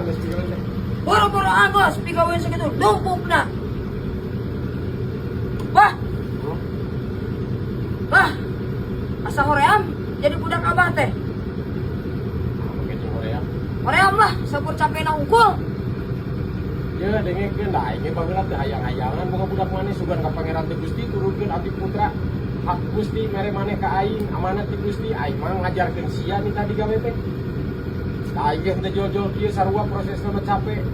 Geus pigawe teh. Boro-boro angos pigawean sakitu numpukna. Bah, bah. Asa hoream jadi budak abah teh. Begitu hoream. Hoream lah, saukur capena hungkul. Ya dengekeun da aing ge baheula teh hayang-hayangan boga budak maneh, sugan ka Pangeran teh Gusti turunkeun abdi putra, hak Gusti mere maneh ka aing, amanat ti Gusti. Aing mah ngajarkeun sia nih tadi gawe teh. Da aing ge henteu jol-jol kieu, sarua prosesna mah capek.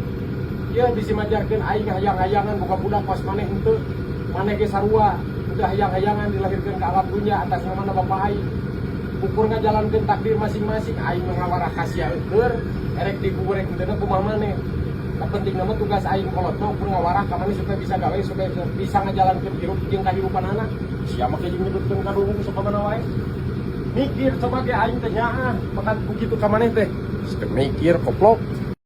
Ya bisi majarkeun aing hayang-hayangan boga budak pas maneh henteu. Maneh ge sarua udah hayang-hayangan dilahirkeun ka alam dunya atas namana bapak aing. Ukur ngajalankeun takdir masing-masing, aing mah ngawarah ka sia eueur, erek digugu rek henteu kumaha maneh. Yang penting nama tugas aing kolot mah ukur ngawarah ka maneh supaya bisa gawe, supaya bisa ngajalankeun hirup jeung kahirupan anak. Sia mah jeung nyebutkeun kadung sok ka mana wae. Mikir coba ge aing teh nyaah, maka begitu ka maneh teh. Mikir koplok.